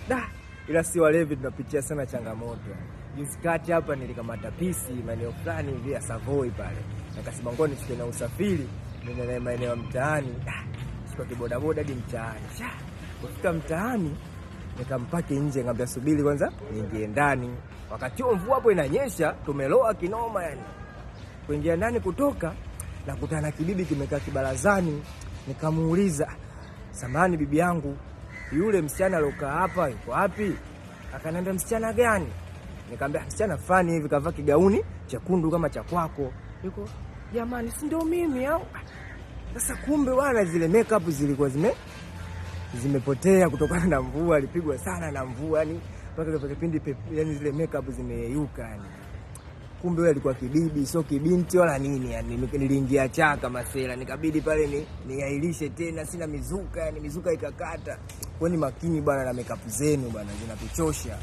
Da, ila si walevi tunapitia sana changamoto. Juzi kati hapa nilikamata pisi maeneo fulani hivi ya Savoy pale, nikasema ngoja nichukue na usafiri niende naye maeneo ya mtaani. Da, chukua kibodaboda hadi mtaani. Sha, kufika mtaani nikampaki nje, nikamwambia subiri kwanza niingie ndani. Wakati huo mvua hapo inanyesha, tumeloa kinoma yani. Kuingia ndani kutoka, nakutana na kibibi kimekaa kibarazani, nikamuuliza, samahani bibi yangu, yule msichana aliokaa hapa yuko wapi? Akaniambia msichana gani? Nikamwambia msichana fulani hivi kavaa kigauni chekundu kama cha kwako. Yuko jamani, si ndio mimi au? Sasa kumbe wana zile makeup zilikuwa zimepotea kutokana na mvua, alipigwa sana na mvua yani mpaka kwa kipindi yani zile makeup zimeyeyuka yani. Kumbe yeye alikuwa kibibi, sio kibinti wala nini yani. Niliingia chaka masela, nikabidi pale niailishe tena, sina mizuka yani, mizuka ikakata. Kweni makini bwana na makeup zenu bwana, zinatuchosha.